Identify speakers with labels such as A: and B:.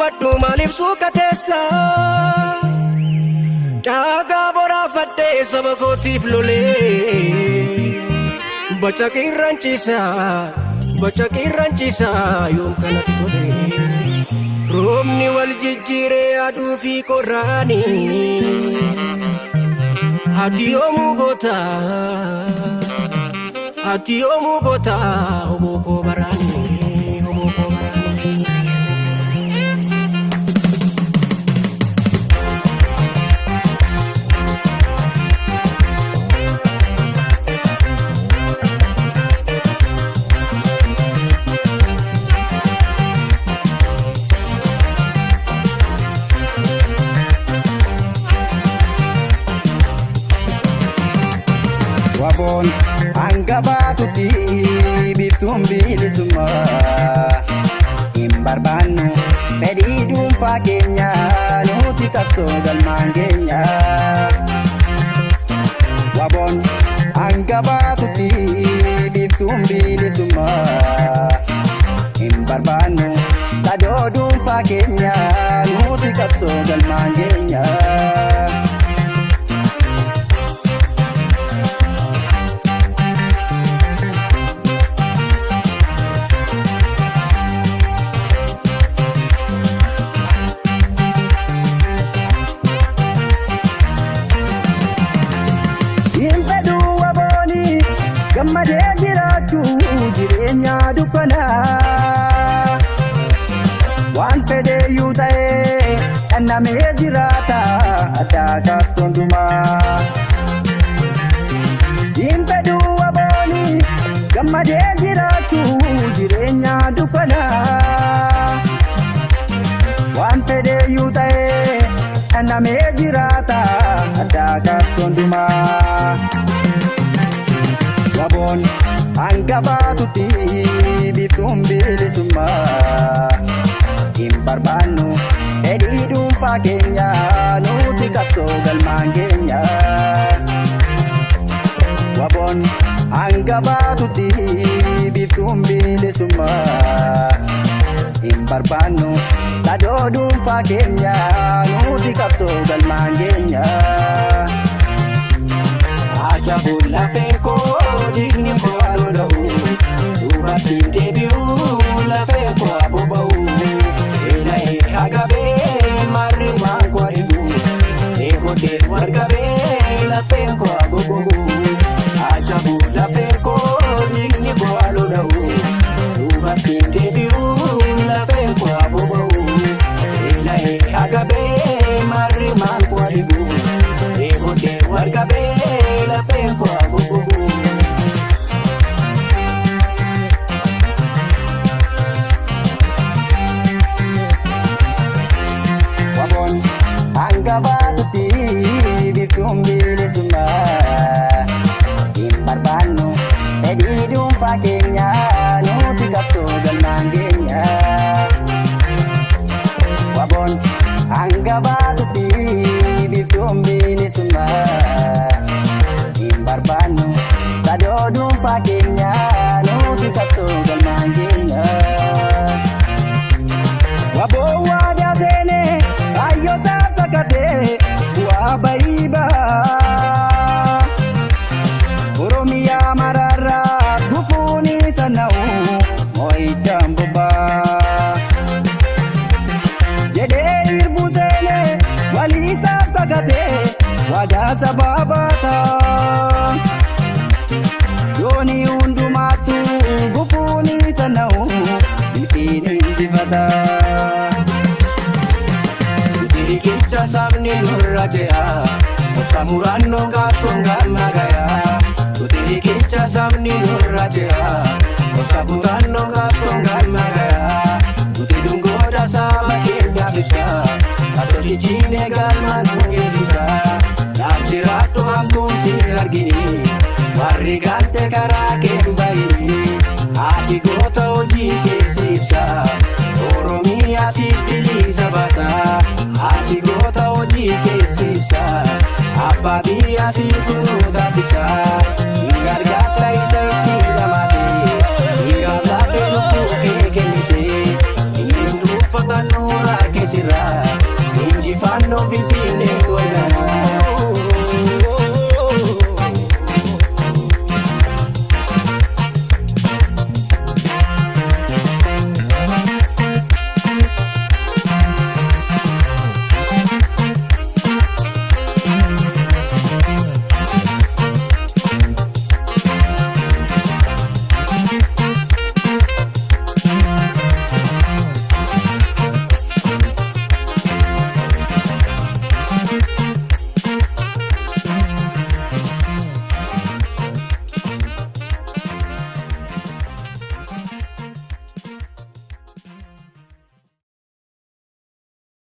A: dubbadhu maaliif suukateessa? Dhaagaa boraafadhee saba kootiif lolee. Boca qirranciisa, boca qirranciisa yoom kanatti tole. Roobni wal jijjiiree aduu fi qorraani. Ati yoomuu goota, ati yoomuu goota obbo koo baraani, obbo koo baraani.
B: Waboon hanga baatutti biiftuun bilisummaa hin barbaannu fedhii dhuunfaa keenya nuti qabsoo galmaan keenya. Waboon hanga baatutti biiftuun bilisummaa hin barbaannu kadoo dhuunfaa keenya nuti qabsoo galmaan keenya. Hin fedhuu wabooni gammadee jiraachuu jireenya dukkanaa. Waan fedheeyyuu ta'ee dhandhamee jiraata addaa kaaftoontumaa. Hin fedhuu wabooni gammadee jiraachuu jireenya dukkanaa. Waan fedheeyyuu ta'ee dhandhamee jiraata addaa kaaftoontumaa. Waboon hanga baatutti biiftuun bilisummaa hin barbaannu fedhii dhuunfaa keenya nuti qabsoo galmaan keenya. Waboon hanga baatutti biiftuun bilisummaa hin barbaannu kadoo dhuunfaa keenya nuti qabsoo galmaan keenya.
A: Ajaa'ibuu lafeen koo dhiigni koo lola'u duubatti deebi'u lafeen koo boba'u eela'ee hagabee marri waan koo ari'u eegodhee wargabee lafeen koo gogogu. Ajaa'ibuu lafeen koo dhiigni koo lola'u duubatti deebi'u lafeen koo boba'u eela'ee hagabee marri waan koo ari'u eegodhee wargabee lafeen koo gogogu.
B: Waboon hanga baatutti biiftuun bilisummaa hin barbaannu fedhii dhuunfaa keenya nuti qabsoo galmaan keenya. Waboon hanga baatutti biiftuun bilisummaa hin barbaannu kadoo dhuunfaa keenya nuti qabsoo galmaan keenya. Waboo waadaa seenee kaayyoo saaf kakatee bu'aa bayii ba'a. Oromiyaa maraarraa gufuun isa na'u moo'ichaan bobbaa. Jedhee irbuu seenee walii isaaf kakatee waadaa sabaa baata. Yooni hundumaattuu gufuun isa na'u milkiin injifata.
A: Riqicha sabni nurra ce'a, obsa murannoo qabsoon galma gaya. Riqicha sabni nurra ce'a, obsa murannoo qabsoon galma gaya. Nuti dungoota saba keenyaaf ibsa, qabsoo jijjiiree galma nu geessisa. Naaf jiraadhu hamtuun si argini, warri galte karaa kee hin bayini. Ati goota hojii keessi ibsa, Oromiyaa si bilisa baasa. Ati goota hojii keessi ibsa, abbaa biyyaa si nu taasisa. Ni argata isa